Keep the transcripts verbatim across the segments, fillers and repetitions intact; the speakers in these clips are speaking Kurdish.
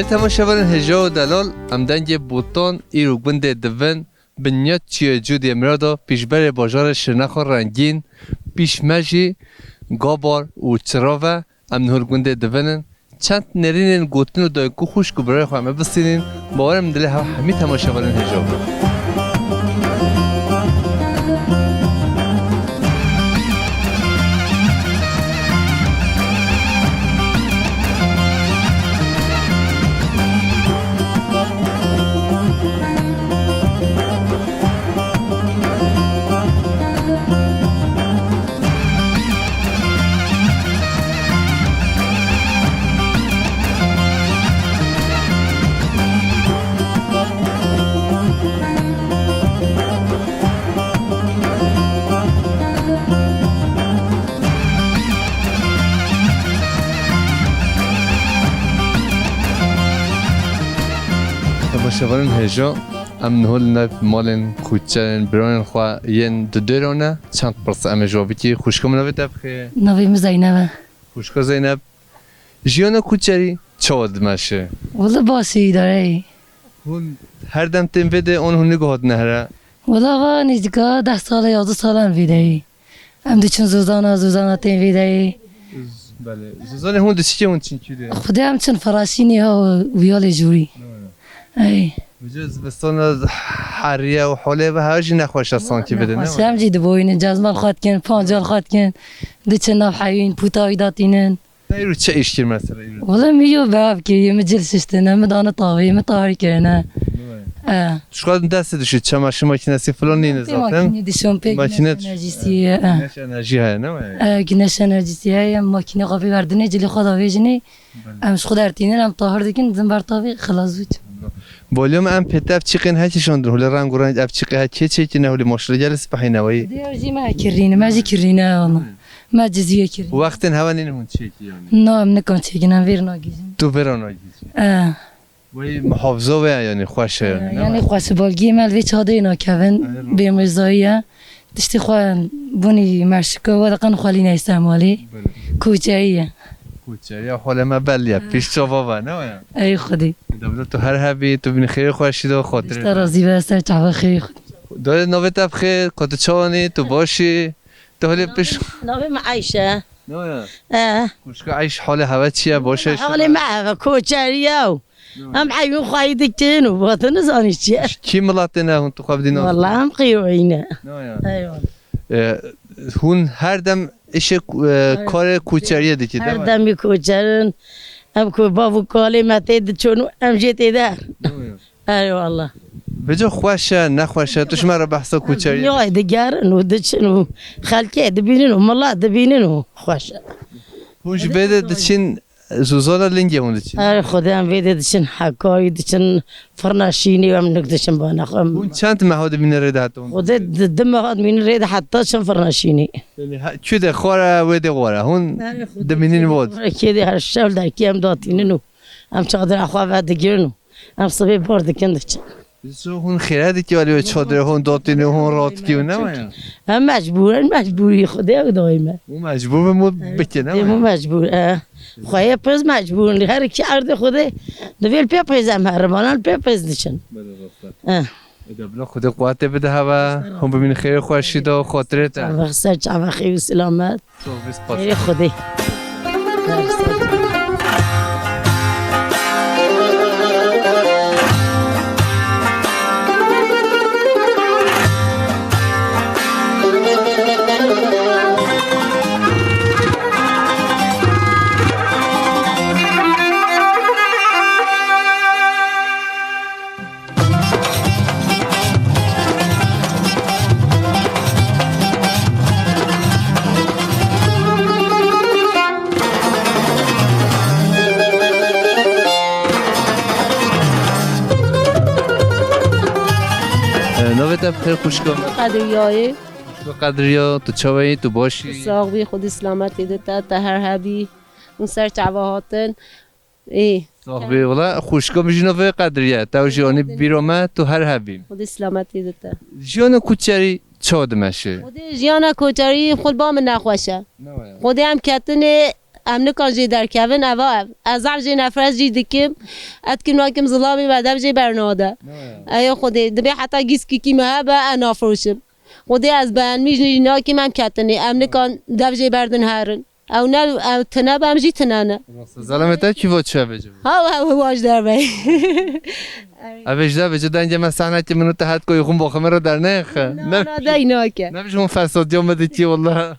Temaşevanên hêja û delal, em dengê Botan, îro gundê Divin, Binyat çiye Cûdiyê Mirado, pîşberê bajarê Şirnexa rengîn, pîş me jî gabar û çira ve, em niho li gundê Divin in. Çend nêrînên gotin û dayik û xwişk û birayê xwe em ê bistînin, bawer im dilê hev hemî temaşevanên hêja bû. Temaşevanên hêja, em niho li nav malên kûçerên biranên xwe yên di dêra ne, çend pirs em ê ji we bikî. Xwişka min, navê te bi xêr? Navê min Zeynep e. Xwişka Zeynep, jiyana kûçerî çawa dimeşe? Wele baş e, îdare ye. Hûn her dem tên vê de an hûn nîgo hatine here? Wele va nêzîka deh sal e, yazdeh sal em vê de ye. Em diçin zozana, zozana tên vê de ye. Belê. Zozanê hûn diçikê hûn çinkî de? Xwedê em çin Firaşînê ha û Wiyalê Jûrî. Ey. Vêca zivistana heriye û holê ve her jî nexweş e sankî vê de, ne? Nexweş e, em jî diboyînin, cezmal xwe dikin, pancal xwe dikin, diçin nav heyîn, pûta wî datînin. Te îro çi îş kir mesela îro? Wele min yo bi av kiriye, min cil şiştine, min dane tavê, min taharî kirine. E. Ji xwe destê dişî çema şi makînesî filan nîne zaten. Makîne dişon pê, makîne güneş enerjîsî ye, e. Güneş enerjî heye, ne? E, güneş enerjîsî heye, makîne xwe vê berdinê, cilê xwe davêjinê. Belê. Em ji xwe dertînin, em tahir dikin, dizin ber tavê, xilas bû. Bolyo me em pê tev çiqên hekî şandin, hûlê reng û reng ev çiqê hekî çêkî ne, hûlê maşallah gelê sipehî neweyî. Dê ew jî me kirîne, me jî kirîne ana. Me cizî ye kirîne. Wextên hewa nîne hûn çêkî yanî? Na, em nikan çêkin, em vêr nagihîjin. Tu vêr nagihîjî? E. Wê muhafiza wê yanî xweş e yanî, ne? Yanî xweş e, balgiyê me li vê çadê nakevin, bêmêzayî ye. Tiştê xwe bûnî meşika we diqin xwelî neyse malê. Belê. Koçerî ye. Koçerî ya xwele me belî ye. Pîş çava ve, ne ya? Ey Xwedê. Dewlet tu her hebî, tu bînî xêrê xweşî de xatirê. Te razî be, ser çava xêrê xwe. Dayê navê te bi xêr, ka tu çawanî, tu başî? Tu holê piş. Navê min Eyşe. Ne ya? E. Kuşka Eyş, halê heve çi ye, baş e? Halê me heve koçerî ye. Em heyûn xwayî dikin û wate nizanî çi ye. Kî miletê ne hûn tu xwe bidî nas? Wala em qîroyî ne. Ne ya? Eyvallah. E, hûn her dem işê ku-, e, karê koçeriyê dikî, değil mi? Her demî koçerin. Em ku bav û kalê me tê diçûn û em jê tê de. Eyvallah. Vêca xweş e, nexweş e, tu ji me re behsa koçeriyê. Dinyayê digerin û diçin û xelkê dibînin û milet dibînin û xweş e. Hûn ji vê de diçin, zozana lingê hûn diçin? Erê Xwedê, em vê de diçin Hekarî, diçin firna şînê, em nik diçin bana xwe. Hûn çend meha dimîne rê de heta hûn? Xwedê di, di meha dimînin rê de heta çin firna şînê. Yanî he-, kê de xwar e, wê de xwar e. Hûn dimînin vot. Kê de her şev derkê em datînin û em çadira xwe vedigirin û em sibê bar dikin diçin. Ji hûn xêre dikî, alî wê çadire hûn datînî, hûn rahat dikî û ne waya? Em mecbûr in, mecbûrî Xwedê ew dayî me. Û mecbûr bin û bikin, ne waya? Û mecbûr, e. Xweyê piz mecbûr in. Her iki erdê Xwedê divê pê piz em herin, bana pê piz diçin. Belê rast e. E. Ede bila Xwedê quwetê bide heve, hûn bimînin xêrê xweşî de, xatirê te. Çava ser çava xêr û selamet. Ê Xwedê. Navê te bi xêr xwişka me? Qedriyayê. Xwişka Qedriya, tu çawa yî, tu baş î? Sax bî, Xwedê selametê de te, te her hebî. Hûn ser çava hatin. Ê. Sax bî, wela xwişka min jî navê Qedriye. Tew jî anî bîra me, tu her hebî. Xwedê selametê de te. Jiyana kuçerî çawa dimeşe? Xwedê jiyana koçerî xwe ba min nexweş e. Ne waya? Xwedê em ketinê em nikan jê derkevin, eva ev. Ez zaf jê nefret jî dikim. Ez dikim nakim zilamê me dev jê bernade. Ey Xwedê, dibê heta gîskikî me hebe, e nafroşim. Xwedê ez beğenmiş jî nakim em ketinê. Em nikan dev jê berdin herin. Ew ne, ew tine be, em jî tine ne. Rasta, zelamê te kî va çi vêce bû? Ha, ew, ew, waj derbe. Ev ê ji de vêce dengê me sahnekî min û te het koyê xwe bo xwe min re derneyê xe. Na, na, dey nake. Ne bi ji hûn fesadiya me dikî, wallah.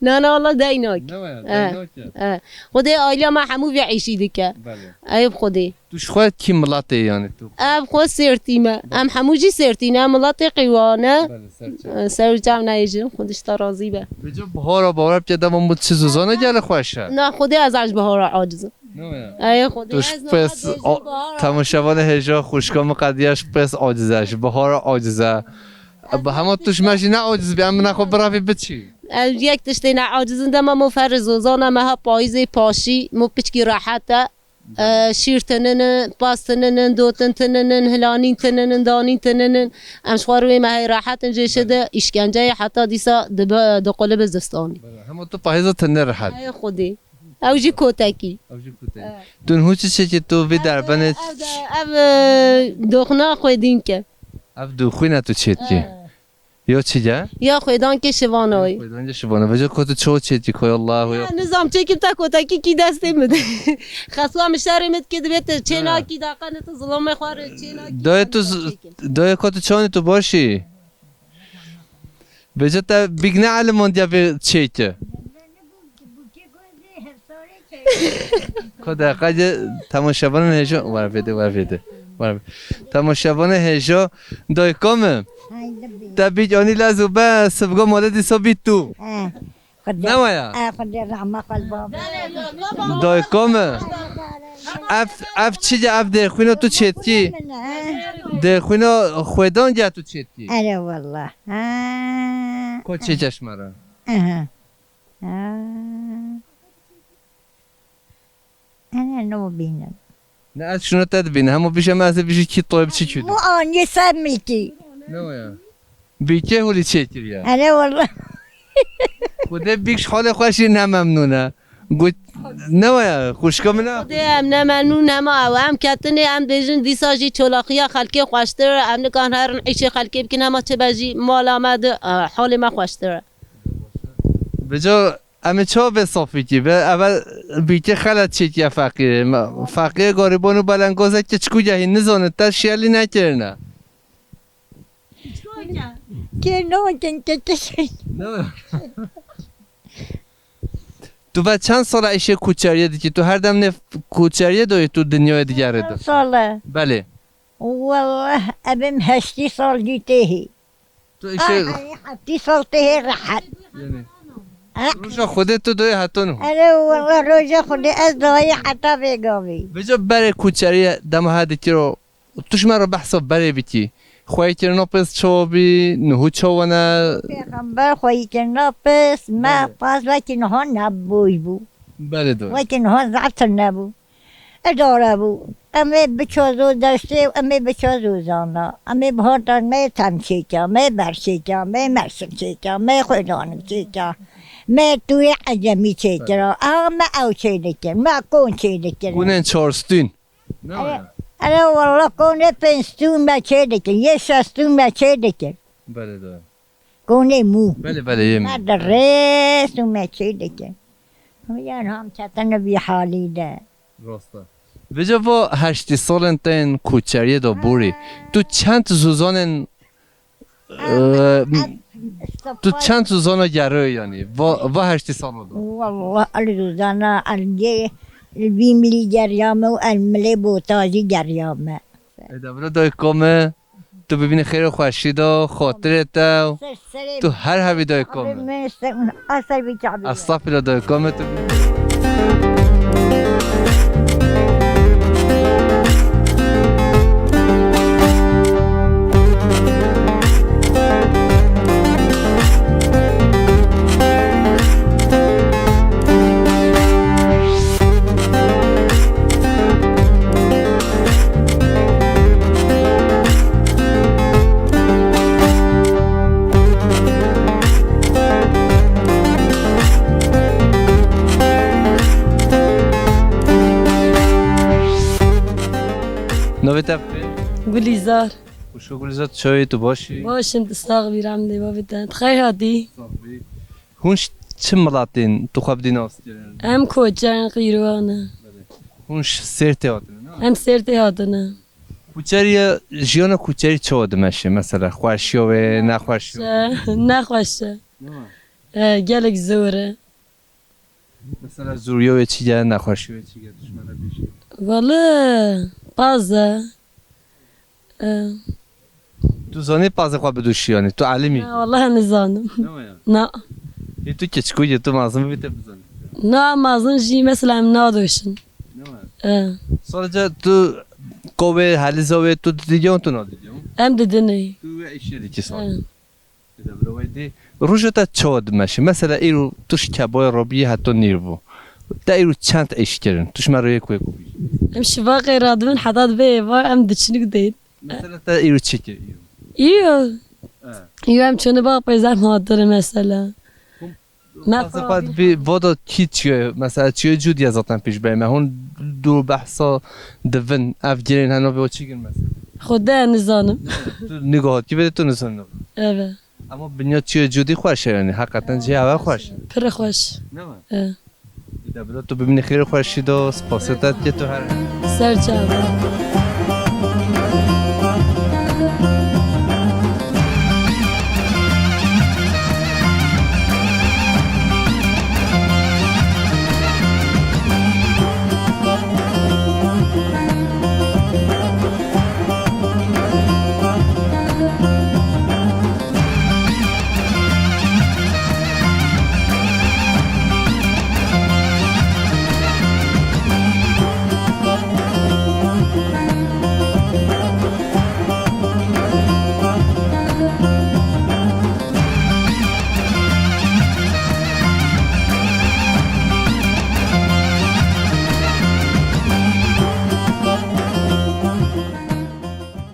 Na, na, wallah dey nake. Ne waya, dey nake. Eh. Xwedê aîla me hemû vê îşî dike. Belê. Eyb Xwedê. Tu ji xwe kî miletê, yanî tu? Ev xwe Sêrtî me. Belê. Em hemû jî Sêrtî ne, em miletê Qîwa ne. Belê, serçe. Eh, ser û çav neyêjin, Xwedê ji te razî be. Vêca bihara bawer bike dema min çi zozane gelek xweş e. Na, Xwedê ez ji bihara aciz im. Ne waya? Ey Xwedê, tu ji ez niha pês dibêjim a-, bihara. Temaşevanê hêja, xwişka min qediya ji pês aciz e, ji bihara aciz e. Bi hema tu ji me jî ne aciz bî, em min xwe biravî biçî. Ez yek tiştê ne aciz im, dema min ferê zozana me ha payîzê paşî, min piçkî rehet e. E, şîr tininin, pas tininin, dotin tininin, hilanîn tininin, danîn tininin. Em ji xwe rûyê me hey rehet in, jê şi de îşkenceyê heta dîsa dibe, diqulib zistanî. Belê, hema tu payîza tine rehet. Ey Xwedê. Ew jî kotekî. Ew jî kotekî. Evet. Tu niha çi çêkî tu vî derbenê? Ev de, ev, e, doxna xwedîn ke. Ev doxwîne tu çêkî. Evet. Yo çi ye? Ya xwêdankê şivanoyî. Xwêdankê şivano. Vejo ko tu ço çêkî koy Allah ya. Ya, nizam çêkim te kotekî kî destê min de. Xeswa min şerê min dikê dibê te çênakî daqanê tu zilamê xwe re çênakî. Dayê tu z-, dayê ko tu çanî tu başî. Vejo te bîg ne elimandiya vê çêke. Ko deqayê temaşevanên hêja, wer vêde, wer vêde, wer vê-, temaşevanên hêja, dayka min. Te bîc anî lez û be, sibga male dîsa bî tu. Eh, Xwedê, Ne waya? eh, Xwedê rehma xwe li bab. Dayka min. Ev, ev çi ye, ev dêrxwîna tu çêtkî? Min, eh. Dêrxwîna xwêdan ye tu çêtkî? Ere wallah. Ha. Ko çêke ji me re? Aha. Ha. Ene no bînim. Ne ez şuna te dibînim. Hema bîje me ez ê bîjî kî toyb çi kî. Bu anî ser milkî. Ne o ya? Bîkê hûlî çêkiriye. Ene wallah. Xwedê bîk ji halê xwe jî ne memnûn e. Got, ne o ya? Xwişka min e. Xwedê em ne memnûn hema ew. Em ketinê em bêjin dîsa jî çolaxiya xelkê xweştir e. Em nikan herin îşê xelkê bikin hema çi be jî mala me di, e, halê me xweştir e. Vêca Em ê çawa bê safîkî be? Eve bîkê xelet çêkiye feqîrê. Me, feqîrê garîban û belengozek ke çikû gehîn nizane te şiyelî nekirine. Kê nakin ke kişî. Ne? Tu ve çend sala îşê kuçeriyê dikî? Tu her dem nê kuçeriyê de yê tu dinyayê digerê de? Sala. Belê. Wallah, ebim heştî sal dî têhî. Tu Ha, îşê hani heftî sal tê hê rehet. Yanî Ha? roja Xwedê tu doyê heton ho. Ere wala roja Xwedê ez dayê heta vê gavî. Vêca berê kuçeriyê dema he dikiro, tu ji me re behsa berê bikî. Xweyîkirina pês çawa bî, niho çawa ne? Pêxember xweyîkirina pês me Belê. Pas vekî niha nebûj bû. Belê do. Wekî niha zehf tune bû. Idare bû. Em ê biço zû derstê û em ê biço zû zana. Em ê bihar dan me yê tem çêka, me yê ber çêka, me yê mersim çêka, me yê xwêdanik çêka. Me yê tûyê ecemî çêkira. Aha me ew çêdikir, me kon çêdikir. Hûn ên çarstûn. Ne Ere, waya? Ere walla konê pênc stûn me çêdikir, yê şeş stûn me çêdikir. Belê de. Konê mû. Belê, belê, yê mû. Me dirêst û me çê dikin. Yan ham ketine vî halî de. Rast e. Vêca va heştî salên te yên kuçeriyê de borî. Tu çend zûzanên, e, tu çend zûzana gerê yanî? Va, va heştî sala de. Wallah, el zûzana, el gê, el vî milî geriya me û el milê botazî geriya me. Ê, devre dayika me. Tu bibînî xêr û xweşî de, xatirê te û Ser serê tu her hebî dayika me. Min ser, a ser vî çavê. Estexfirullah dayika me tu bibînî. Navê te bi xêr? Gulîzar. Xweşo Gulîzar, tu çawa yî, tu baş î? Baş im, tu sax bî, rehmdê bavê te. Tu xeyr hatî. Sax bî. Hûn ş-, çi miletên tu xwe bidî naskirin? Em koçer in, qîrwan e. Hûn ş-, Sêrtê hatine, ne? Em Sêrtê hatine. Koçeriya, jiyana koçerî çawa dimeşe? Mesela xweşiya wê, nexweşiya wê? Nexweş e. Nexweş e. Ne? E, gelek zor e. Mesela zoriya wê çi ye, nexweşiya wê çi ye, tu ji me re bêjî. Wele, paz e. E. Tu zanî pazê xwe bidûşî, yanî tu elim î? Na, wele nizanim. Ne ya? Na. Ê tu keçikû yî, tu mezin bibî te bizanî. Na, mezin jî mesela em nadûşin. Ne ya? E. Sadece tu kovê, heliza wê tu didî yan tu nadî yan? Em didinê. Tu wê îşê dikî sadece. E. Dide bira wê dî. Roja te çawa dimeşe? Mesela îro tu ji kebayê rabiyî heta nîrvo. Te îro çend îş kirin? Tu ji me re yek wek bî. Em şiva qey radibin heta dibe êvar em diçinik dên. Mesela te îro çi kir îro? Îro. E. Îro em çûne ba peyzar hatire mesela. Hûn Me pazê xwe xwe dibî voda kî çiyo, mesela çiyo cû diye zaten pêş beyme. Hûn du behsa divin, ev girên heno vê çi gir mesela? Xwedê nizanim. Tu nigo hat kî vê tu nizanim. Evet. Ama binya çiyo cû dî xweş e yani, hakikaten cihê eve xweş e. Pir xweş. Ne mi? Evet. Îda bila tu bimînî xêr û xweşî do, spasê te dike tu her. Ser çava.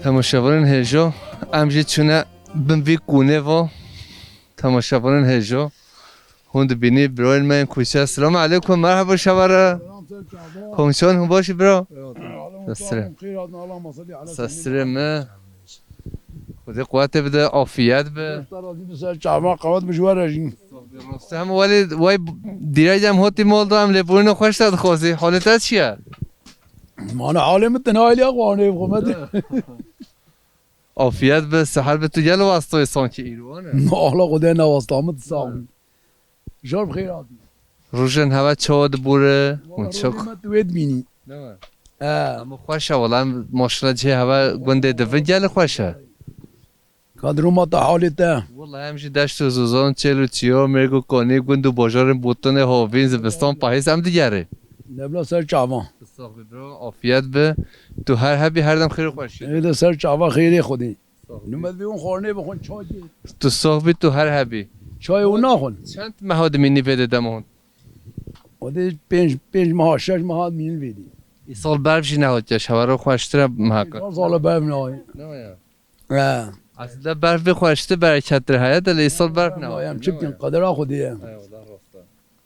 Temaşevanên hêja, em jî çûne bin vî kûnê va. Temaşevanên hêja, hûn dibînî birayên me yên koçer. Selamu aleykum, merhaba şevare. Selam, ser çava. Komşan hûn baş î bira? Evet. Sesre. Xêr hatin, Allahümme salli ala Sesre seyyidina mi. Xwedê quwetê bide, afiyet be. Usta razî bi ser çava, qewet bi ji we re jî. Rastî hem welê, wey direk em hotî mal da, em lêborîna xweş te dixwazî. Halê te çi ye? Mane halê min tena ailî ya xwe anê xwe me de. Afiyet be, sihet be, tu gel wastayê sankî îro, ne? Na, Allah Xwedê ne wasta min, tu sax bî. Jar bi xêr hatî. Rojên heve çawa dibûre? Wala hûn çok rojê me tu wê dibînî. Değil mi? He. Ama xweş e, wala em maşallah cihê heve gundê divin gelê xweş e. Ka diroma te halê te. Wala em jî deşt û zozan, çêl û çiyo, mêrg û kanî, gund û bajarên botinê, havîn, zivistan, pahîz em digerê. Nebla ser çavan. Tu sax bî bro, afiyet bi. Tu her hebî her dem xêr û xweşî. Ê de ser çava xêrê Xwedê. Sax bî. Nimet vê hûn xwarnê bixwin çakê. Tu sax bî, tu her hebî. Çayê hûn naxwin. Çend meha dimînî vê de dema hûn? Xwedê pênc, pênc meha, şeş meha dimînin vê de. Îsal berf jî nehatiye, şevero xweştir e miheqeq. Îsal sala berf nayê. Ne ya? He. Aslında berf vê xweştir berekettir heye de lê îsal berf ne. Em çi bikin, qedera Xwedê ye. Eyvallah, rast e.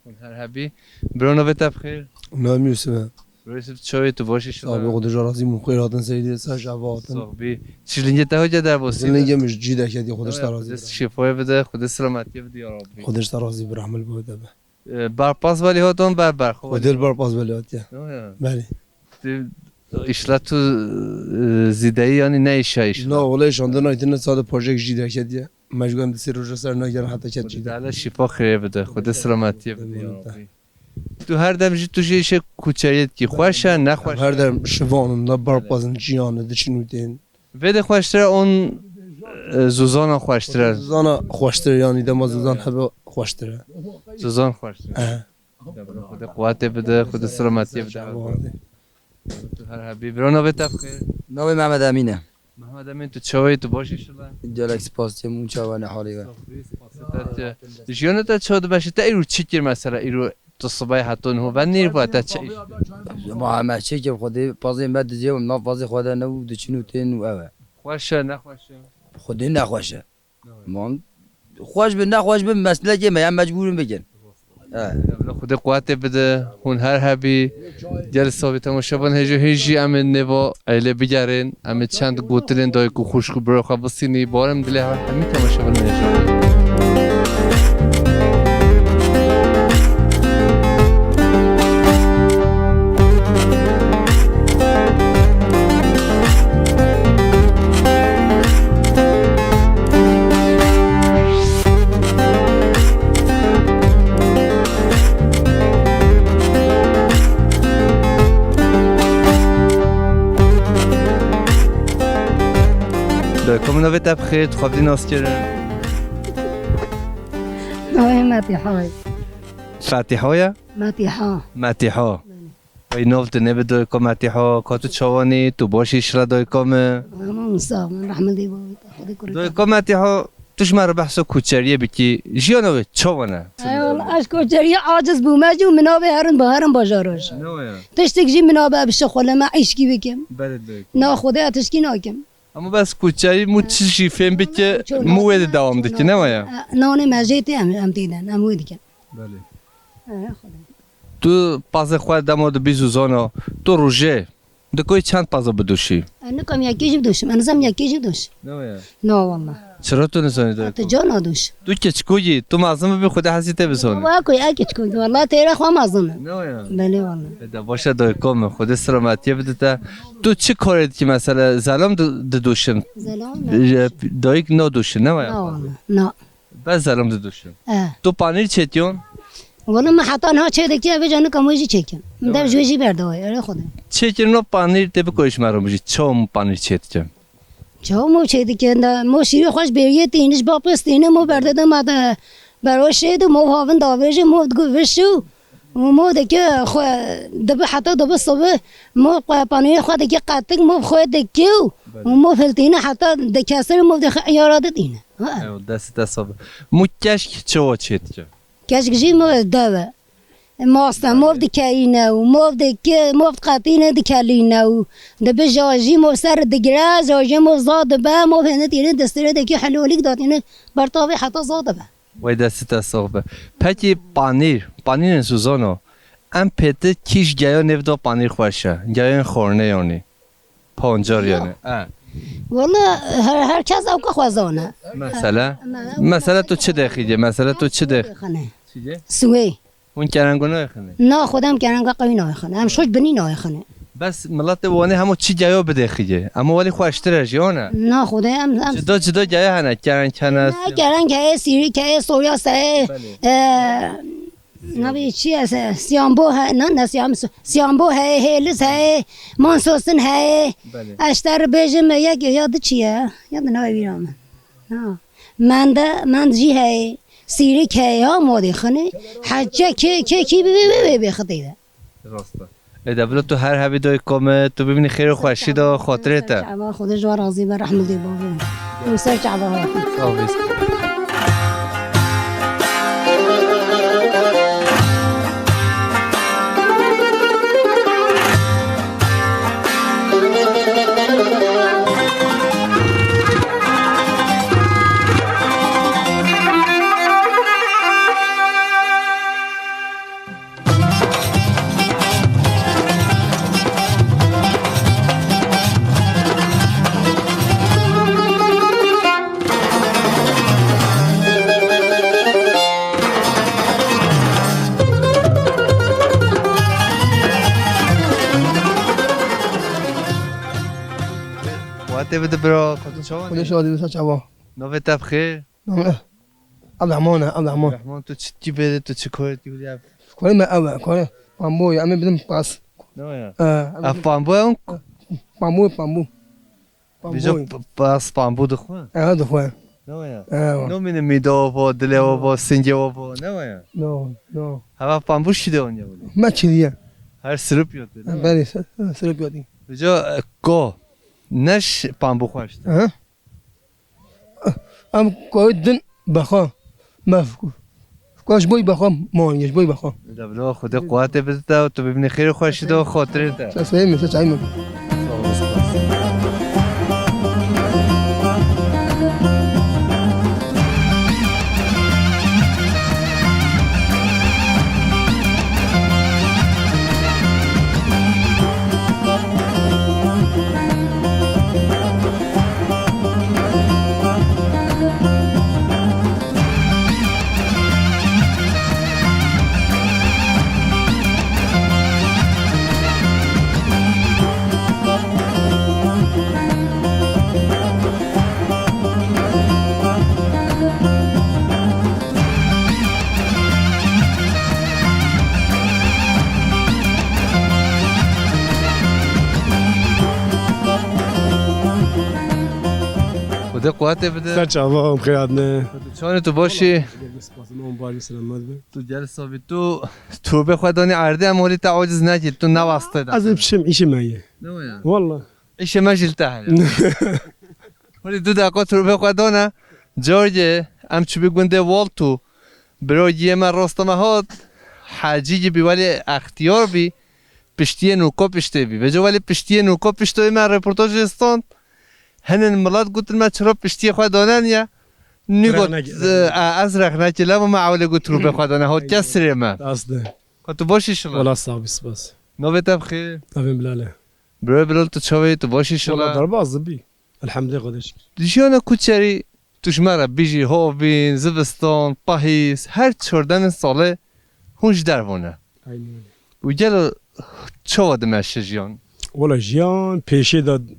Hûn her hebî. Bro, navê te bi xêr? Navê min Yusuf e. Bro Yusuf, çawa yî, tu baş î? Sax bî, Xwedê ji razî min, xêr hatin, seyîdê ser şeva hatin. Sax bî. Çi lingê te hatiye derbasî? Lingê min ji cî derketiye, Xwedê ji te razî be. Xwedê şîfayê bide, Xwedê selametiyê bide ya Rabbî. Xwedê ji te razî be, rehmil bi te be. E, berpas welî haton ber ber xwe. Xwedê li berpas welî hatiye. Yo, ya. Belê. Tu, îşla tu, e, zîdeyî yanî ne îşa îşla? Na, wele îşandin aytine sade pajek jî derketiye. Mecbur em di sê roja ser nagerin heta ket çî. Xwedê şîfa xêrê bide. Xwedê selametiyê bide ya Rabbî. Tu her dem jî tu jî îşê kuçeriyê dikî. Xweş e, ne xweş e? Her dem şivan in, da berpazin, ciyan e, diçin û tên. Vê de xweştir e on, e, zozana xweştir e? Zozana xweştir e, yanî dema zozan hebe xweştir e. Zozan xweştir e. Ehe. Xwedê quwetê bide, Xwedê selametiyê bide. Tu her hebî. Bira, navê te bi xêr? Navê Mehmet Emîn e. Mehmet Emîn, tu çawa yî, tu baş î şila? Gelek spas, çê min çawa ne halê we? Sax bî, spasê te. Jiyana te çawa dimeşe, te îro çi kir mesela, îro tu sibay heta niho ve nîr bû, te çi îş kir? Ma me çi kir, Xwedê pazê me dizê û nav pazê xwe de ne û diçin û tên û ev e. Xweş e, ne xweş e? Xwedê ne xweş e. Man xweş bi, ne xweş bi, meslekê me ye, mecbûr in bikin. Bila Xwedê quwetê bide, hûn her hebî. Gelî savî temaşevan hêjo hêjî em ê nêva eylê bigerin. Em ê çend gotinên dayik û xwişk û birê xwe bisînî. Barim dilê her hemî temaşevan hêjo. Dayko min, navê te bi xêr, tu xwe bidî naskirin. Navê Metîha ye. Fetîha ye? Metîha. Metîha. Belê. Wey nav tu nebe dayko Metîha, ka tu çawanî, tu baş î şira dayko min. Aman sağ ol, rahmetli baba, Xwedê kuru. Dayko Metîha, tu ji me re behsa koçeriyê bikî, jiyana wê çawan e? Ay Allah, ez koçeriyê aciz bûme jî û min navê herin bi herin bajaroj. Ne waya? Tiştek jî min navê bişixulime, îşkî bikim. Belê dayko. Na Xwedê ez tişkî nakim. Ama bes koçerî mû çi jî fêm bike, mû wê de dewam dike, ne waya? Nanê me jê tê em, em tê de, em wê dikin. Belê. He, Xwedê. Tu pazê xwe dema dibî zûzana, tu rojê dikoyî çend paza bidûşî? Ez nikom yekê jî bidûşim, ez nizam yekê jî bidûşim. Ne ya? Na wallah. Çira tu nizanî dayko? Tu cana dûş. Tu keçikû yî, tu mezin bibî Xwedê hesî te bizanî. Wa ku ez keçikû, wallah têra xwe mezin. Ne ya? Belê wallah. E de baş e dayko min, Xwedê selametiyê bide te. Tu çi karê dikî mesela, zelam di-, didûşin? Zelam. E, dayik nadûşin, ne ya? Na wallah, na. Bes zelam didûşin. E. Tu panîr çêtiyon? Wala min heta niha çê dikî, vêca nika wê jî çêkim. Min dev ji wê jî berdawayê, erê Xwedê. Çêkirina panîr tê bikoyî ji me re bijî, çawa min panîr çêdike? Çawa mo çêdike, nda mo şîrê xweş bêriyê tîniş, bapês tîne, mo berde de ma de bero şê de, mo havin davêje, mo digo vişu. Û mo dike xwe dibi heta dibi sibi, mo qe-, panîrê xwe dike qetik, mo xwe dike û, û mo filtîne heta dikesir, mo dixwe iyara de tîne. Ha. Ew, destê te sax be. Mû keşk çawa çêdike? Keşk jî mov dev e. Maste mov dikerîne û mov dike, mov diqetîne dikelîne û dibi jajî mov ser digire, jajî mov za dibe, mov hêne tîne destire dike helolîk datîne ber tavê heta za dibe. Wey destê te sax be. Pekî panîr, panîrên Suzano, em pêtir kîj geya nêv da panîr xweş e. Geyên xornê yanî. Pancar yanî. E. Wala her, her kes ewka xwe zane. Mesela? Me- Mesela tu çi dexî diye? Mesela tu çi dex-, Xane. Çi diye? Swê. Hûn kerengo nayê xine? Na, xwedê em kerenga qewî nayê xine. Em şoş binî nayê xine. Bes miletê Wanê hemû çi geya bidexî diye. Ama welî xweştir e jî, ana? Na, xwedê em, em Cida cida geya hene, kereng hene. Na, kereng heye, sîrîk heye, soya heye. Belê. E, Navê çi ye? Se-, siyambo he-, na, ne siyam-, siyambo heye, hêliz heye, mansosin heye. Belê. Ez ji te re bêjim, yek ya di çi ye? Ya di navê bîra min. Ha. Mende, mend jî heye. Sîrik heye, ya modê xine. Hece kê, kê kî bi, bi, bi, bi, bi xitê de. Rast e. Ê de bila tu her hebî dayko min, tu bimînî xêr û xweşî de, xatirê te. Çava Xwedê ji we razî be, rehmetê bavê. Û ser çava hatî. Sağ ol. Xwatê bide bira, xwatê çawa? Xwedê şadî bide çawa. Navê te bi xêr? Navê Abdurrahman e, Abdurrahman. Rehman, tu çi kî bêdî, tu çi korê tu ya? Korê me ev e, korê pambo ye, em ê bidin pas. Ne ya? Ee, Ev pambo ye? Pambo, pambo. Pambo. Vêca p-, pas pambo dixwe? Ev dixwe. Ne ya? Ewa. No mîne mîda wa bo, dilê wa bo, singê wa bo, ne ya? No, no. Hava pambo şî de onya wili. Me çiliye. Her sirip yote, ne ya? Belê, sir-, sirip yote. Vêca, e, ko. Neş pambo xweştir. Aha. Em koyê din bexwe. Me f-, f-, ji boy bexwe man, ji boy bexwe. Devlo Xwedê quwatê bide te, tu bibînî xêr û xweşî de û xatirê te. Te seyê min, te çayê min. Sağ ol, spas. Quwetê bide. Ser çava, em xêr hatine. Çawanî, tu baş î? Spas, em baş, selamet be. Tu gel sabî, tu, tu bê xwe danî erdê, em holî te aciz nekî, tu ne wastê de. Ez ê biçim, îşê me ye. Ne o ya? Walla. Îşê me jî li te heye. Holî du deqa tu bê xwe dane. Cargê em çûbî gundê Waltû. Birogiyê me rasta me hat. Hecî bî, welê extiyar bî. Piştiyê nûka piştê bî. Vêca welê piştiyê nûka piştê me reportajê stand. Hinên milet gotin me çira piştiyê xwe dane niye? Nî got, rexnekî, e, e, ez rexnekî, leva me ewlê got tu bê xwe dane. Hat kes sirê me. Rast e. Ka tu baş î şila? Wala sax bî, spas. Navê te bi xêr? Navê Bilal e. Birayê Bilal, tu çawa yî, tu baş î şila? Wala derbaz bî. Elhamdülillah, Xwedê şikir. Di jiyana kuçerî tu ji me re bijî, hovîn, zivistan, pahîz, her çar demên salê hûn ji derve ne. Aynen öyle. Û gelo çawa dimeşe jiyan? Wala jiyan pêşê de,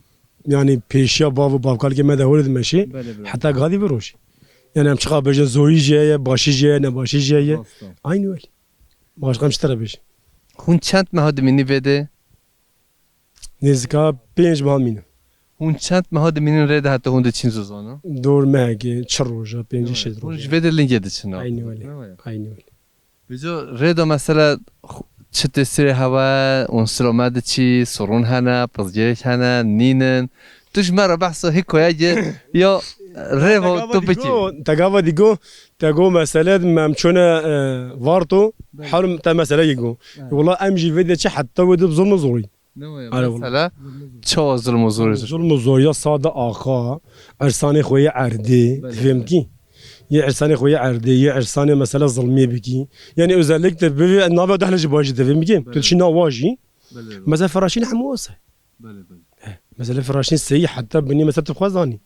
yani pêşiya bav û bavkalkê me de holê dimeşe. Belê, belê. Heta gadî vê rojê. Yani em çiqa bêjin zorî jî heye, başî jî heye, nebaşî jî heye. Rast e. Aynı öyle. Başka em ji te re bêjin. Hûn çend meha dimînî vê de? Nêzika pênc meha mîne. Hûn çend meha dimînin rê de heta hûn diçin zozana? Dor mehekê, çi roja, pêncî şêst roja. Hûn ji vê de lingê diçin a? Aynı öyle. Ne waya? Aynı öyle. Vêca rê de mesela xu-, çi tesîrê hewe, hûn silo me diçî, sorun hene, pirsgirêk hene, nînin. Tu ji me re behsa hikoyekê ya rêva tu bikî. Tegava digo, tego mesele me em çûne, e, Varto, herim te meseleyê go. Evet. Wala em jî vê de çi heta wê de bi zilm û zorî. Ne waya? Are wala. Mesela, çawa zilm û zorî? Zilm û zoriya sade axa, ersanê xwe yê erdê, belê, difêm kî? Yê ersanê xwe yê erdê, yê ersanê mesela zilmiyê bikî. Yani özellikle bi navê deh lê ji baş jî difêm kî? Belê. Tu çi nawa jî? Belê. Mesela firaşîn hemû wasa. Belê, belê. Eh, mesela firaşîn seyî heta binî mesela tu xwe zanî.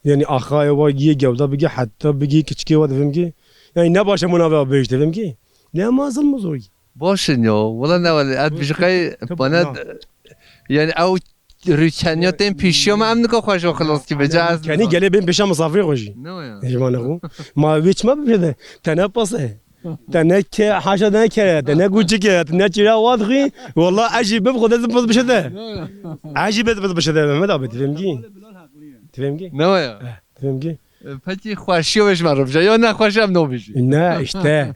Yani axayê wa giyê gewda bigî heta bigî kiçikê wa difêm kî? Yani ne baş e min navê bêj difêm kî? Ne ma zilm û zorî. Baş in ya, wala ne wele, ez bijî qey bana, yani ew rûkeniya tên pêşiya me em nika xwe ji xilas kî bêje ez. Kenî gelê bên pêşa misafirê xwe jî. Ne ya? Ji mane xwe. Ma wê çima bibêje de? Te ne pas e. Te ne ke, haşa te ne kere, te ne guçik e, te ne çira wat xwi. Wala ez jî bib xwe de zim pas bişe de. Ez jî bib pas bişe de, Mehmet abi, difêm kî? Difêm kî? Ne ya? Eh, difêm kî? E, pekî xweşiya wê ji me re bije, ya nexweşiya em nabêjî? Ne, işte.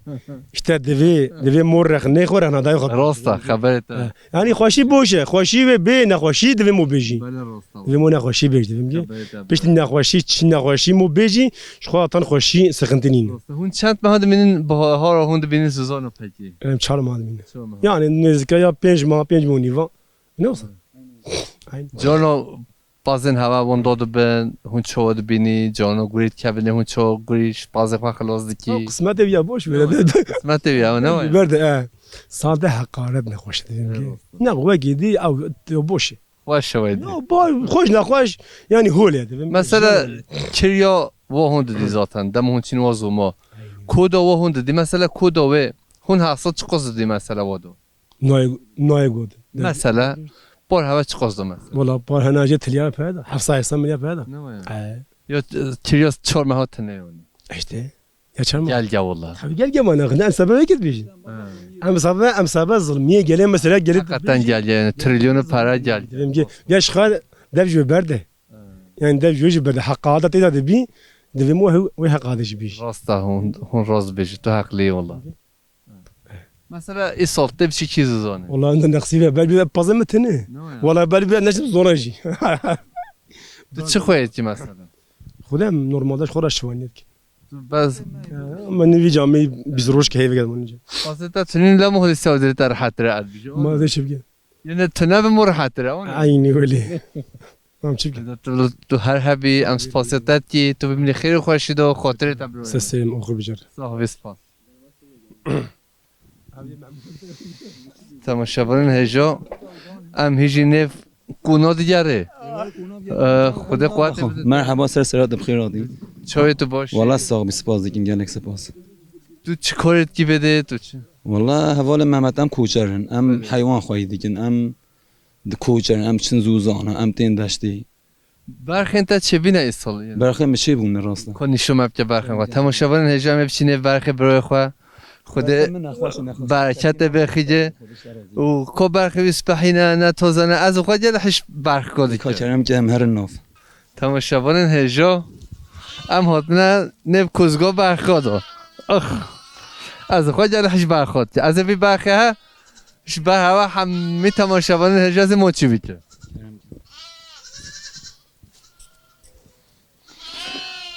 İşte divê, divê mor rexnê xwe rexna dayê xwe. Rast e, xeberê te. E, yani xweşî boş e, xweşî wê bê, nexweşî divê mo bêjî. Belê, rast e. Divê mo nexweşî bêj, divêm ki. Xeberê te. Piştî nexweşî, çi nexweşî mo bêjî, ji xwe atan xweşî sixintinîn. Rast e. Hûn çend meha dimînin bahara, hûn dimînin zizano pekî? Em çar meha dimînin. Çar meha. Yani nêzîka ya pênc meha, pênc meha û nîva. Ne olsa? Aynen. Cano Pazên hewa winda dibin, hûn çawa dibînî, cano gurî dikevine, hûn çawa gurî ji pazê xwe xilas dikî? Ew qismetê wî ya, boş ver. Qismetê wî ya, ne waya? Berde, e. Sade heqaret nexweş dibîn ki. Evet. Ne, wekî dî, ew, ew boş e. Xweş e wê dî. No, ba-, xweş nexweş, yani hol e dibîn. Mesela, kiriya wa hûn didî zaten, dem hûn çîn wa zoma. Aynen. Koda wa hûn didî, mesela koda wê, hûn hesad çiqas didî mesela wa do? Nayê, nayê got. Mesela, par heve çiqas da mesela? Wala, par hena jê tilya peyda, heft sed heft sed milya peyda. Ne waya? E. Ya, e, tilya çar meha tine yani. İşte. Ya çar meha. Gel gel wala. Tabii gel gel bana. Em sebebe git bir şey. Ha. Em sebebe, em sebebe zilmiye gelen mesela gelip. Hakikaten gel gel yani, trilyonu para gel gel. Dedim ki, ya şixar dev jü berde. Ha. Yani dev jü jü berde. Hakkı adet eda de bi. Dedim o, o hakkı adet jü bir. Rasta hon, hon rast bêjî, tu heqlî yî wala. Mesela, îsal tê biçî kî zizanê? Wala, em de nexsî ve, belbî ve pazê min tine. Ne ya? Wala, belbî ve neştim zona jî. Tu çi xweyê kî mesela? Xwedê em normalde ji xwe re şiwaniyet ki. Tu bes. Ya, ama ne vî camî bîst roj ki heyve geldim onun için. Pazê te tunîn lem holi sewdirî te rehat re ad bî. Ma de çi bike? Yine tune bi mor hatire, o ne? Aynı öyle. Tamam, çi bike? Tu, tu her hebî, em spasiyet ki, tu bimînî xêr û xweşî de, xatirê te biro. Seslerim oku bicer. Sağ ol, spas. Temaşevanên hêja, em hîjî nêv kuna digerê. Ee, Xwedê quwetê bide. Merhaba, ser serat bi xêr hatî. Çawê tu baş? Wala sax bî, spas dikim, gelek spas. Tu çi karê dikî vê de, tu çi? Wala hevalê Mehmet, em koçer in, em heywan xweyî dikin, em di koçer in, em çin zûzana, em tên deştê. Berxên te çêbîne îsal, yani? Berxên min çêbûne, rast e. Ko nîşo me bike berxên xwe. Temaşevanên hêja, em ê biçînê berxê birayê xwe. Xwedê berxê min nexweş e, nexweş e. Bereketê bêxîce. Û ko berxê wî spehîne, ne toze ne, ez û xwe gel hiş berx ko dike. Ka kerem ke em herin nav. Temaşevanên hêja, Em hatine nêv Kozgo berxo do. Ix. Ez xwe gel hiç berxot. Ez ê vî berxê he. Ji ber hewa hemî temaşevanên hêja zê moçî bike.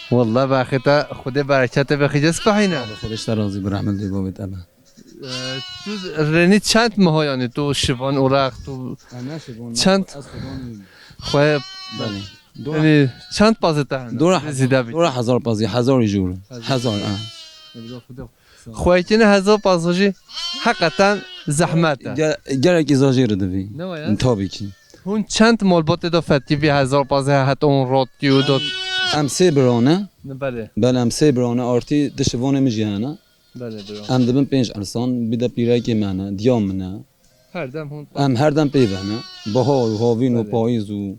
Wallah berxê te Xwedê bereketê bixîce spehîne. Xwedê ji te razî bi rehmet lê bavê te be. Ee, tu renî çend meha yanî tu şivan û rex tu Em ne şivan, çend ez şivan xwe Belê. Dora, yanî çend pazê te hene? Dora Zîde bî. Dora hezar pazî, hezar jûr. Hezar. Hezar, ha. Xwekîne hezar pazî jî heqeten zehmet e. Ge-, gerekî zajê re divî. Ne wa ya? Tabii ki. Hûn çend malbatê de fetî vî hezar pazê het on rot û dot? Em sê birane. Belê. Belê, em sê birane artî di şivanê min jî hene. Belê, bira. Em dibin pênc insan, bir de pîrekê me ne, diya min e. Her dem hûn Em her dem pê ve ne. Bahar û havîn û Belê. Payîz û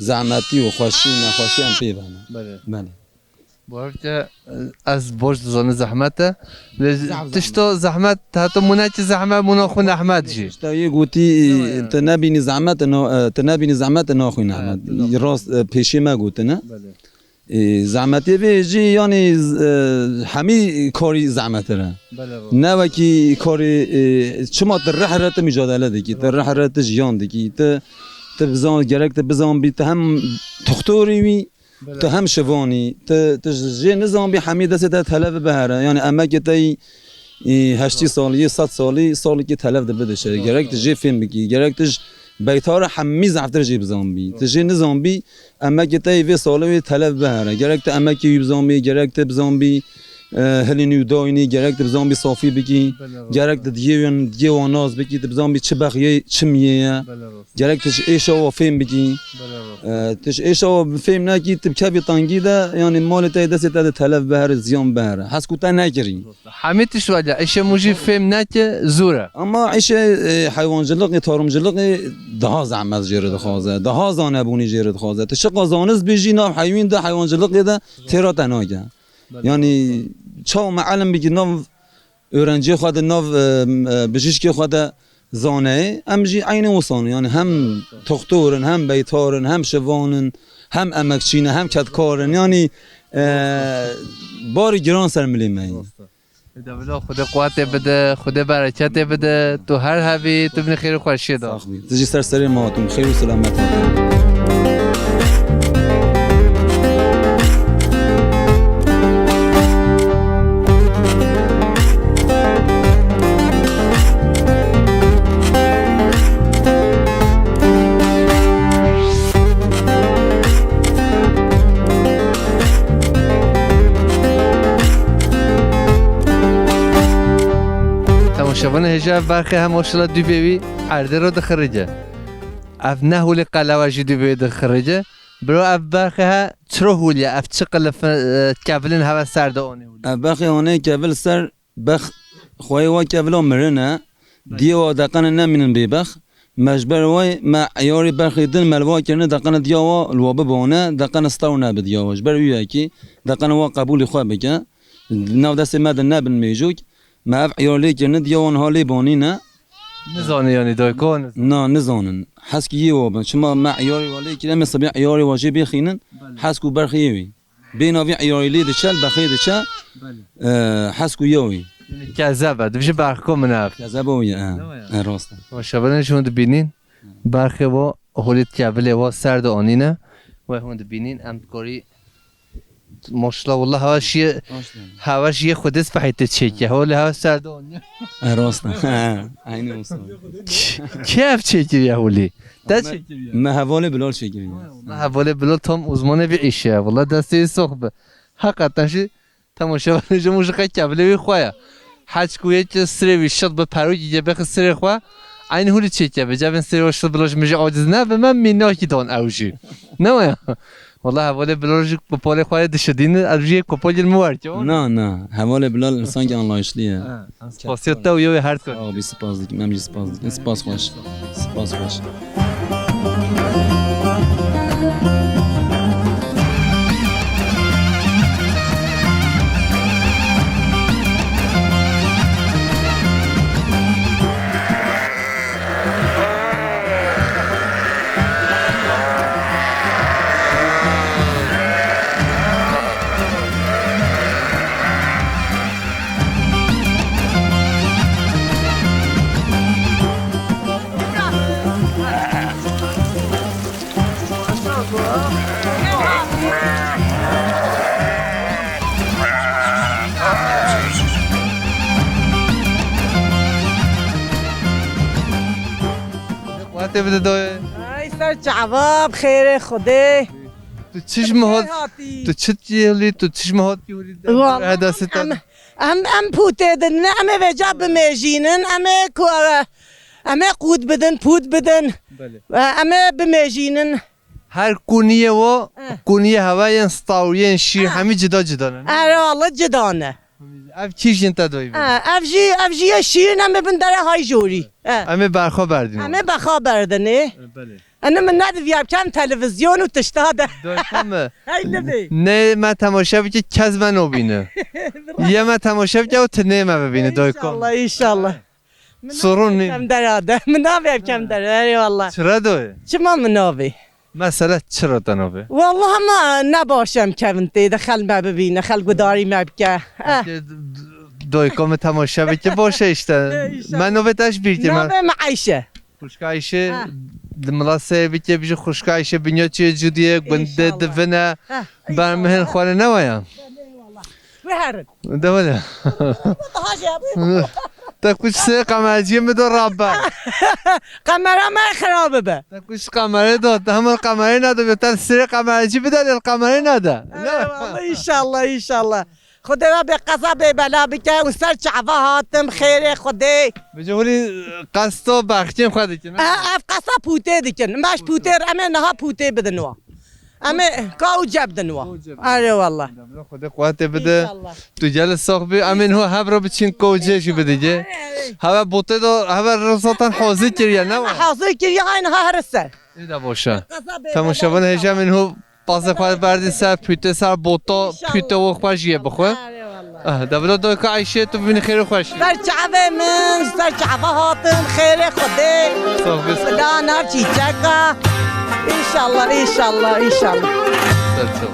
zehmetî û xweşî û nexweşî em pê ve ne. Belê. Belê. Bu hevke, e, ez boş dizanim zehmet e. Lê Zaf tişto zehmet. Zehmet, heta mûnekî zehmet, mûna xwe nehmet jî. Tişta yê gotî, Tamam yani. Tu nebînî zehmet, e, na-, e, tu nebînî zehmet, e, naxwî Ha, nehmet. tu naxwî. Rast, e, pêşî me gotine. Belê. Ê, zehmetiyê vê jî, yanî, e, hemî karî zehmetir e. Belê, rast. Ne wekî karê, e, çima tu rih re tu micadele dikî, tu rih re tu jiyan dikî, tu, tu bizan, gerek tu bizan bî, tu hem toxtorî wî, Belê. Tu hem şivanî, tu, tu jê nizan bî hemî destê te telev bihere. Yanî emekê te yî, e, heştî salî, yê sed salî, salekî telev de bidişe. Rast, Gerek tu rast. Jê fêm bikî, gerek tu ji beytara hemî zehftir jê bizan bî. Tu Rast. Jê nizan bî, emekê te yî vê salê wê telev bihere. Gerek tu emekê wî bizanbî, gerek tu bizanbî, e, hilînî û dayînî, gerek tu bizanbî safî bikî, Belê, rast. Gerek tu diyê wan, diyê wan nas bikî, tu bizanbî çi bexiyê, çi miyê ye. Belê, rast. Gerek tu ji êşa wa fêm bikî. Belê, rast. E, tu ji êşa wa fêm nekî, tu bi kevî tengî de, yanî malê te yê destê te de telev bihere, ziyan bihere. Hes ku te nekirî. Hemî tişt wadiya, îşê mû jî fêm neke zor e. Ama îşê, e, heywancılıkê, tarımcılıkê daha zehmet jê re dixwaze, daha zanebûnî jê re dixwaze. Tu çiqa zanist bî jî nav heywîn de, heywancılıkê de têra te nake. Belê. Yanî çawa me elm bikî nav öğrenciyê xwe de, nav, e, e, bijîşkê xwe de zaneyê, em jî eynî wisan in. Yanî hem toxtor in, hem beytar in, hem şivan in, hem emekçî ne, hem kedkar in. Yanî, e, barî giran ser milê me ye. Ê, Devila Xwedê quwetê bide, Xwedê bereketê bide, tu her hebî, tu binî xêr û xweşiyê de. Sax bî. Tu jî ser serê me hatin, xêr û selamet hatin. Temaşevanê hêja, ev berxê hem maşallah dûvê wî erdê re dixirîce. Ev ne holê qelewe jî dûvê wî dixirîce. Biro ev berxê he çiro holî ye? Ev çi qilif, e, kevilên heve ser de anê holî? Ev berxê anê kevil ser Bex, xweyê wa kevila mirin e. Belê. Diyê wa deqene nemînin bêbex. Me ji ber wê me eyarê berxê din me li wa kirine, deqene diya wa li wa bibane, deqene stew nebe diya wa. Ji ber wî yekê deqene wa qebûlê xwe bike. Di nav destê me de nebin mêjûk. Me ev eyar lê kirine, diya wa niha lê banîne. Nizane yanî dayika nizane. Na, nizanin. Heskî yê wa bin. Çima me eyarê wa lê kire, em ê sibê eyarê wa jê bêxînin. Belê. Hesk û berxê yê wî. Bêhna vî eyarî lê diçe, li bexê diçe, Belê. E, hesk û yewî. Yanî kezeb e, dibêje berxiko min ev. Kezeb o ye, e. Değil mi ya? E, rast e. Maşallah, hûn dibînin, berxê wa holê kevilê wa ser de anîne. Wê hûn dibînin, em dikarî, maşallah, wallah, hewa şiye, Rast e. Hewa şiye xwedê spehî te çêke. Holê hewa ser de anîne. E, rast e. Eynî olsun. Kî, kî ev çêkiriye holê? Te Me, çêkiriye. Me hevalê Bilal çêkiriye. Vay, valla hevalê Bilal tam uzmanê vî îşê ye. Valla destê wî sox be. Heqeten jî temaşevanê ji min jî qey kevilê wî xwe ye. Heçku yê ki sirê wî şit bi perokî ye bêxe sirê xwe. Eynî hûlî çêke be. Cevên sirê wî şit Bilal ji min jî aciz nebe, me mînakî dan ew jî. Ne waya? Valla hevalê Bilal jî bi polê xwe yê dişidîne, ev jî yê kopagil min werke. Na, na. Hevalê Bilal insankî anlayışlı ye. Ha. Spasiya te û yewê her dikan. Sağ ol, bir spas dikim, em jî spas dikim. Spas xweş. Spas xweş. Bide dayê. Ay, ser çava, bi xêrê Xwedê. Tu çi ji min hat, Xêr hatî. Tu çi cihilî, tu çi ji min hat ki hûrî de? Vallahi heda em, sita. Em, em pûtê din, em ê vêca bimêjînin, em ê ku, em ê qût bidin, pût bidin. Belê. Em ê bimêjînin. Her kûniyê wo, Eh. kûniyê hewa yên staw, yên şîr, Eh. hemî cida cida ne? Erê, walla cida ne. Ev kî jin te doyî bî? Eh, ev jî, ev jî ye şîrin, em ê bin dere hay jorî. Eh. Em ê berxwe berdin. Em ê berxwe berdinê. Eh, belê. Ene min nediviya bikem televizyon û tişta de. Doyka mi? Hey, libê. Ne me temaşe bike, kes me nobîne. Ye me temaşe bike û tu nê me bibîne, doyka mi? İnşallah, inşallah. Sorun nî. Min navê kem dera de. Min navê kem dera. Eyvallah. Çira doyê? Çima min navê? Mesela çira te navê? Vallahi ma ne baş em kevin tê de xel me bibîne, xel gudarî me bike. Eh. Peki, d-, d-, doyka mi temaşe bike, baş e işte. İnşallah. Me navê te ji bîr kir me. Navê me Ayşe. Xwişka Ayşe, Ha. di mila seyr bike, bije xwişka Ayşe, binya çiye cudiyê, gunde İnşallah. divine. Ha, Bermihên inşallah. xware ne waya? Wê herin. De wele. Daha şey yapayım. Te kuş sê kameraciyê mi do rabbe. Kamera me xirab be. Te kuş kamerayê do, te hemar kamerayê nade, te sê kameracî bide, lê kamerayê nade. Eyvallah, inşallah, inşallah. Xwedê we bê qeza bê bela bike û ser çava hatim, xêrê Xwedê. Bije hûrî qesto bexçên xwe dikin, ha? Ev, ev qesa pûtê dikin. Meş pûtê, em ê niha pûtê bidin wa. Em ê ka û ceb din wa. Ka û ceb din. Erê wallah. Xwedê quwetê bide. İnşallah. Tu gel sax bî. Em ê niha hev re biçin ka û cê jî bidige. Erê, erê. Heve botê de, heve re zaten hazir kiriye, ne wa? Hazir kiriye, aynı ha her ser. Ê de boşe. Qeza bê Temaşevan bela hêja inşallah. em ê niha Pazê xwe berdî ser pûtê, ser bota, İnşallah. pûtê we xweş yê bixwe. Erê wallah. Ah, de bila doyka Ayşe, tu bibînî xêr û xweşî. Ser çavê min, ser çava hatin, xêrê Xwedê. Sağ ol. Bila nav çîçeka. İnşallah, inşallah, inşallah. Ser çav.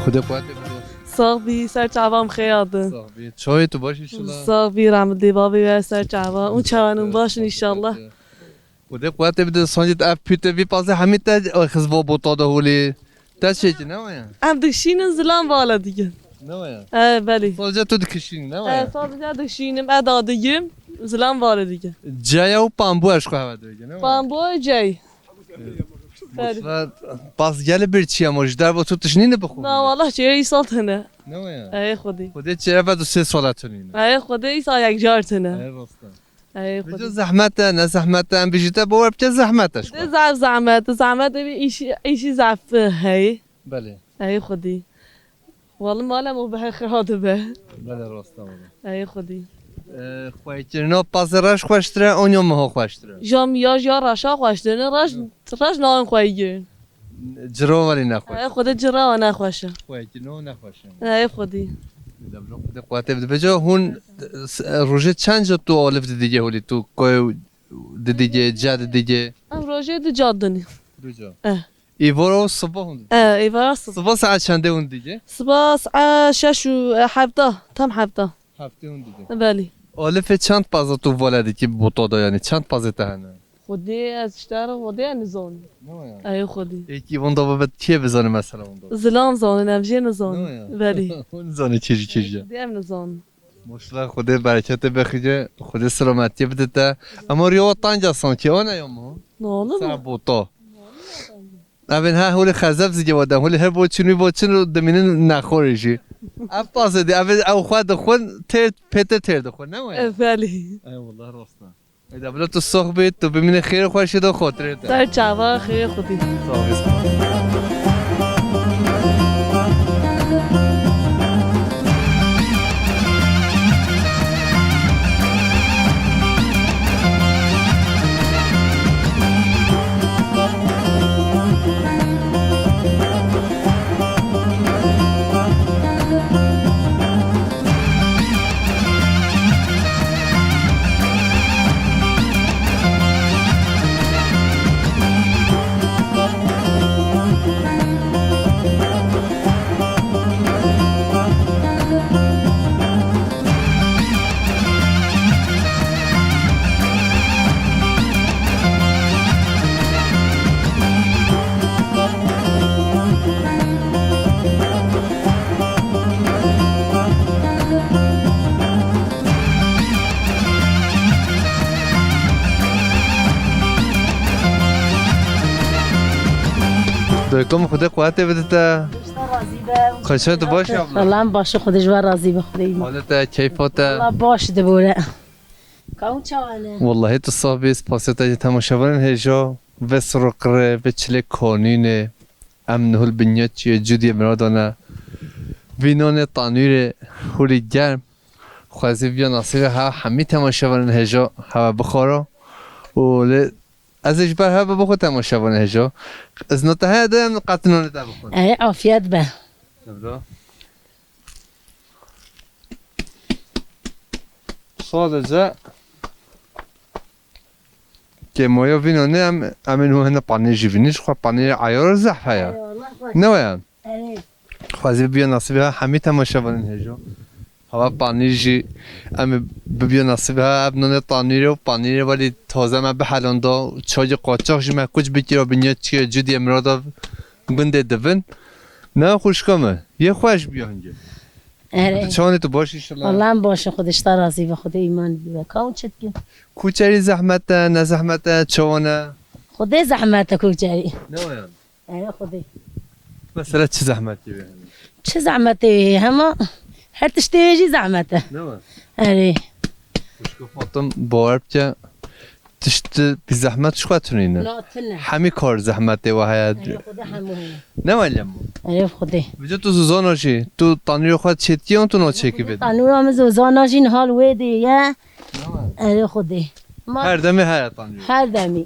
Xwedê quwetê bide. Sax bî, ser çavan xêr hatin. Sax bî. Çawa yî, tu baş î inşallah? Sax bî, rahmetli bavê we ser çavan. Û çawanên baş in inşallah. Xwedê quwetê bide, sancî ev pûtê vî pazê hemî te xiz va bota de holê. Te çêkî, ne waya? Em dikişînin zilam vala dikin. Ne waya? E, belê. Sadece tu dikişînî, ne waya? E, sadece dikişînim, eda digim, zilam vala dikin. Ceya û pambuya ji xwe heve dike, ne waya? Pambuya cey. Belê. Maşallah, pas gelê bir çiya ma ji derve tu tişt nîne bixwe. Na, wallah, çêyê îsal tune. Ne waya? Ey Xwedê. Xwedê çêyê ve du sê sala tunîne. Ey Xwedê, îsal yekcar tune. Ey rasta. Ey Xwedê. Peki zehmet e, ne zehmet e, em bijî te bawer bike zehmet e ji xwe. Zaf zehmet, zehmet e, îşî, îşî zaf heye. Belê. Ey Xwedê. Walla malem û bihe xira dibe. Belê, rast e walla. Ey Xwedî. E, xweyîkirina pazê reş xweştir e, an ya miha xweştir e? Jam ya, ya reşa xweştir e, reş, reş nain xweyîkirin. Cira welî nexweş. Ey Xwedî, cira we nexweş e. Xweyîkirina nexweş e. Ey Xwedî. Debra Xwedê quwetê bide. Bêca hûn, e, rojê çend ca tu alif didigê holî, tu koy didigê, ca didigê? Em rojê du ca dinî. Du ca. Eh. Îvara û siba hûn didin? E, îvara siba. Siba saet çendê hûn didin? Siba saet şeş û, e, hevdeh, tam hevdeh. Heftê hûn didin? Belê. Alifê çend paza tu vale dikî bota da, yanî çend pazê te hene? Xwedê ez ji te re Xwedê ez nizanim. Ne ya? Ey Xwedê. Êkî wenda bibe kê bizane mesela wenda? Zilam zanin, ev jê nizanin. Ne ya? Belê. Hûn nizane kê ji kê jî. Xwedê ev nizanin. Maşallah, Xwedê bereketê bixîje, Xwedê selametiyê bide te. Ema riya we teng e sankî, wan e ya ma? Nalin. Ser bota. Evên her holê xezef zî wa de, holê her boçin wî boçin û dimînin nexorê jî. Ev pazê dî, ev, ew xwe dixwin, têr, pêtir têr dixwin, ne waya? E, belê. Ey wallah, rast e. Ê de bila tu sox bî, tu bimînî xêr û xweşî de, xotirê te. Ser çava, xêr Xwedî. Sağ ol. Bekom Xwedê quwetê bide te. Xweşe tu baş abla? Valla em baş, Xwedê ji we razî be, Xwedê îman. Xwedê te, keyfa te. Valla baş dibore. Kawun çawane? Wallahî tu sax bî, spasiya te jî temaşevanên hêja. Vê sirokirê, vê çilê kanînê. Em nihul binya çiyê cudiyê miradane. Vînanê tanûrê hûrî germ. Xwezî biya nasîbê ha hemî temaşevanên hêja heve bixwara. Û lê ez ê ji ber heve bixwe temaşevanê hêja. Izna te heye de em qetinanê te bixwin. Erê, afiyet be. Tebra. Sadece kêmaya vîna ne em, em ê nuhene panê jî vînî, ji xwe panê eyar zehf heye. Eyvallah, xweş. Ne we yan? Erê. Xwezî biya nasîbê ha hemî temaşevanên hêja. Hava panîr jî em ê bibiya nasîbê ha, ev nonê tanîrê û panîrê welî taze me bihelanda, çayê qaçax jî me kuç bikira binya çiyê cudiyê mirada gundê divin. Ne xwişka me, yê xweş biya hingê. Erê. Tu çawanî, tu baş inşallah? Wala em baş in, Xwedê ji te razî be, Xwedê îman bide. Kawun çi dikin? Kuçerî zehmet e, ne zehmet e, çawan e? Xwedê zehmet e kuçerî. Ne wa yan? Erê Xwedê. Mesela çi zehmetê wê hene? Çi zehmetê wê hema her tiştê wê jî zehmet e. Ne wa? Erê. Xwişka Fatim, bawer bike, tişt bi zehmet ji xwe tunîne. Na, tune. Hemî kar zehmetê we heye. Erê Xwedê hemû heye. Ne wa lemo? Erê Xwedê. Vêca tu zozana jî, tu tanûrê xwe çêtiyan tu naçêkî vê. Tanûra min zozana jî nihal wê dê ye. Erê Xwedê. Ma Her demê heye tanûrê. Her demî.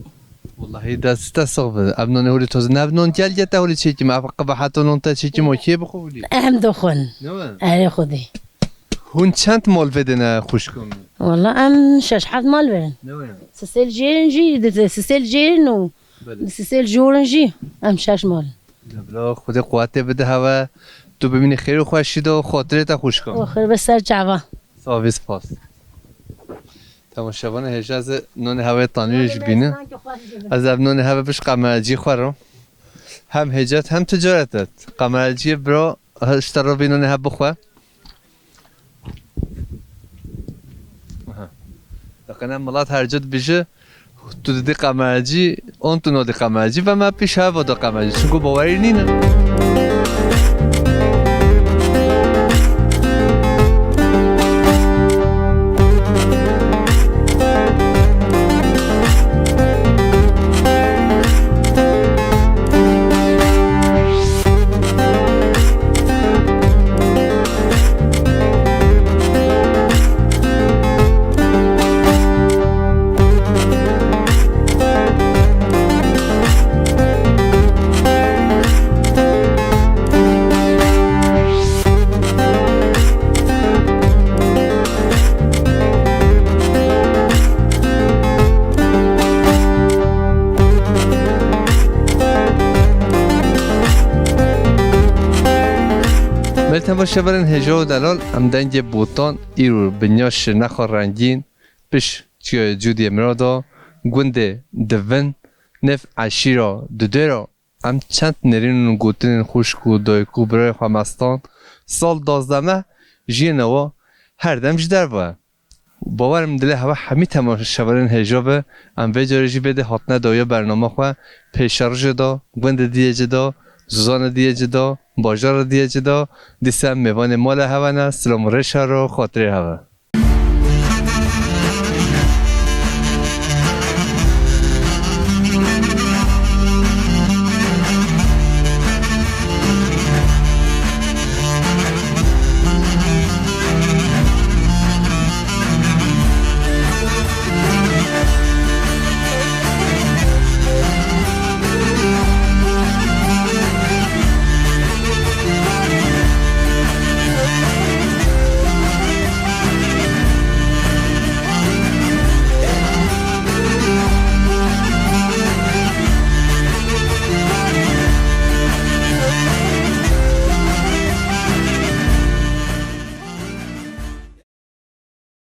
Wallahî dest te sax be. Ev nonê holî toz. Ne ev non gel gel te holî çêkî me. Ev qebeheta non te çêkî me kê bixwe holî. Em dixwin. Ne mi? Erê Xwedê. Hûn çend mal vedêne xwişka me? Walla em şeş heft mal verin. Ne mi? Sisêl jêrin jî, di sisêl jêrin û Belê. di sisêl jorin jî em şeş mal. Bila Xwedê quwetê bide heve. Tu bimînî xêr û xweşî de û xatirê te xwişka me. Û xêr be ser çava. Savî spas. Temaşevanê hêja, ez ê nonê hevê tanûrê jî bînim. Ez ev nonê heve biş qemerecî xwe ro. Hem hêcet hem ticaret et. Qemereciyê bira, işte ro vî nonê hev bixwe. Aha. Deqene milat her cid bije. Tu didî qemerecî, on tu nodî qemerecî ve me pîş heva da qemerecî. Çunku bawerî nîne. Belê temaşevanên hêja û delal, em dengê Botan, îro binya şirnexa rengîn, piş çiyayê Cûdiyê Mirada, gundê Divin, nêv eşîra Dudêra, em çend nêrîn û gotinên xwişk û dayik û birayê xwe mestan, sal duwazdeh meh jiyê newa her dem ji derve ye. Bawer im dilê heva hemî temaşevanên hêja be, em vê carê jî vê dê hatine dawiya bernama xwe, pêşerojê da, gundê diyê ci da, zozanê diyê ci da, bajarê diyê ci da, dîsa em mêvanê mala heva ne, silam û rêşa ro, xatirê heva.